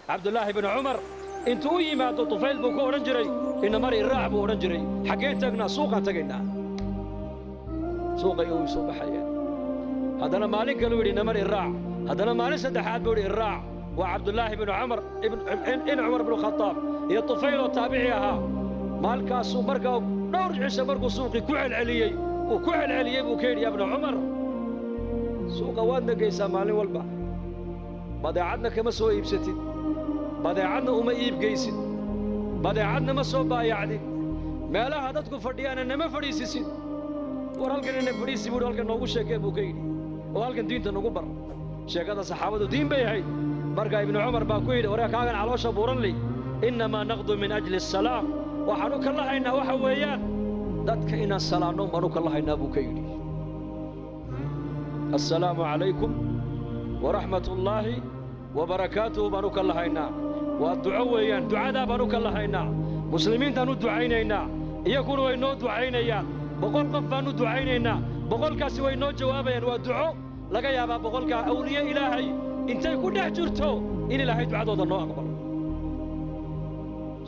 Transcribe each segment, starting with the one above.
Cabdullaahi binu Cumar intuu u yimaado Tufayl buu ku odhan jiray, inamar iraac buu odhan jiray. Xaggeen tagnaa? Suuqaan tagaynaa. Suuqay uu soo baxayeen. Haddana maalin kaluu yidhi inamar iraac. Haddana maalin saddexaad buu yidhi iraac. Waa Cabdullaahi binu Cumar in Cumar binu Khataab iyo Tufayl oo taabici ahaa. Maalkaasuu markaa dhowr cisho markuu suuqii ku celceliyey, uu ku celceliyey buu ka yidhi, yaa bnu Cumar, suuqa waadna geysaa maalin walba, badeecadna kama soo iibsatid, badeecadna uma iibgeysid, badeecadna ma soo baayacdid, meelaha dadku fadhiyaana nama fadhiisisid. War halkan ina fadhiisi buuhi, halkan noogu sheekee buu ka yidhi, oo halkan diinta nagu bar. Sheekada saxaabadu diin bay ahayd. Markaa Ibnu Cumar baa ku yidhi, waree kaagan caloosha buuran li, innamaa naqdu min ajli asalaam. Waxaan u kallahaynaa waxa weeyaan dadka inaan salaanno baan u kallahaynaa buu ka yidhi. Assalaamu calaykum waraxmat ullaahi wabarakaatuhu baan u kallahaynaa. Waa duco weeyaan, ducadaa baan u kallahaynaa. Muslimiintaan u ducaynaynaa, iyaguna way noo ducaynayaan. 100 qof baan u ducaynaynaa, 100kaasi way noo jawaabayaan. Waa duco laga yaabaa 100kaa awliye Ilaahay intay ku dhex jirto in Ilaahay ducadooda noo aqbalo.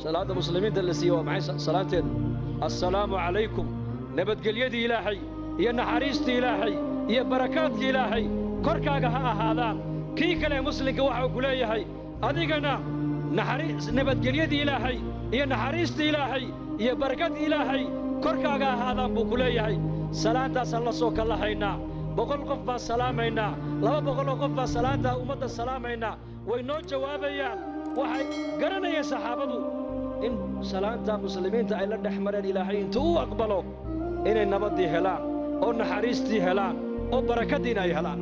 Salaadda muslimiinta la siiyey waa maxay salaanteennu? Assalaamu calaykum, nabadgelyadii Ilaahay iyo naxariistii Ilaahay iyo barakaadkii Ilaahay korkaaga ha ahaadaan. Kii kale muslimka waxa uu ku leeyahay adigana nabadgelyadii Ilaahay iyo naxariistii Ilaahay iyo barakadii Ilaahay korkaaga ahaadaan buu ku leeyahay. Salaantaasaan la soo kallahaynaa. 100 qof baan salaamaynaa, 200 qof baan salaantaa ummadda salaamaynaa, way noo jawaabayaan. Waxay garanayeen saxaabadu in salaanta muslimiinta ay la dhex mareen Ilaahay intuu u aqbalo inay nabaddii helaan oo naxariistii helaan oo barakadiina ay helaan.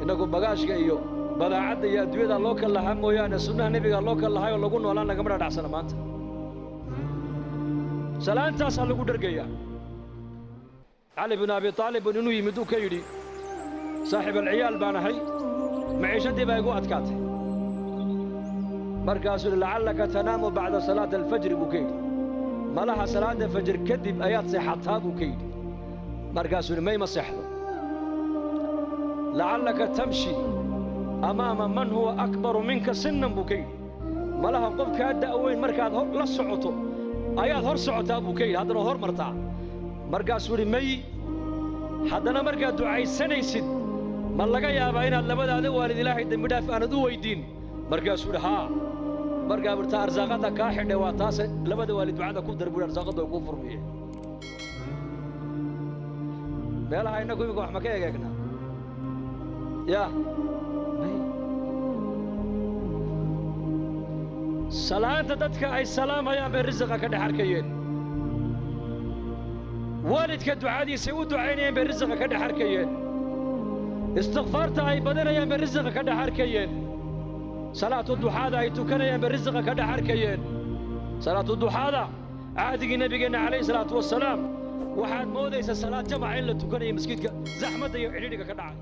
Innagu bagaashka iyo badaacadda iyo adduunyada loo kallahaa mooyaane sunnaha nebiga loo kallahay oo lagu noolaan lagama dhadhacsana maanta. Salaantaasaa lagu dhergayaa. Cali binu Abi Taalib inuu yimid uu ka yidhi, saaxiib alciyaal baan ahay, maciishaddii baa igu adkaatay. Markaasuu yidhi, lacallaka tanaamu bacda salaati alfajri buu ka yidhi. Malaha salaadda fajr kadib ayaad seexataa buu ka yidhi. Markaasuu yidhi, may ma seexdo. Lacallaka tamshi amaama man huwa akbaru minka sinnan buu ka yidhi. Malaha qof kaa da'weyn markaad la socoto ayaad hor socotaa buu ka yidhi, haddana hor martaa. Markaasuu yidhi, may. Haddana markaad ducaysanaysid ma laga yaabaa inaad labadaada waalid Ilaahay dembi dhaaf aanad u weyddiin? Markaasuu yidhi, haa. Markaa burta arsaaqadda kaa xidhay waa taase, labada waalid ducada ku dar buuhi, arsaaqadda way kuu furmiyeen. Meelaha innagu iminka wax ma ka egeegnaa? Yaa may. Salaanta dadka ay salaamayaan bay risiqa ka dhex arkayeen. Waalidka ducadiisay u ducaynayeen bay risiqa ka dhex arkayeen. Istikfaarta ay badanayaan bay risiqa ka dhex arkayeen. Salaatu duxaada ay tukanayaan bay risiqa ka dhex arkayeen. Salaatu duxaada cahdigii nebigeenna calayhi salaatu wasalaam waxaad moodaysaa salaad jamaca in la tukanayo masjidka zaxmadda iyo cidhiidhiga ka dhacay.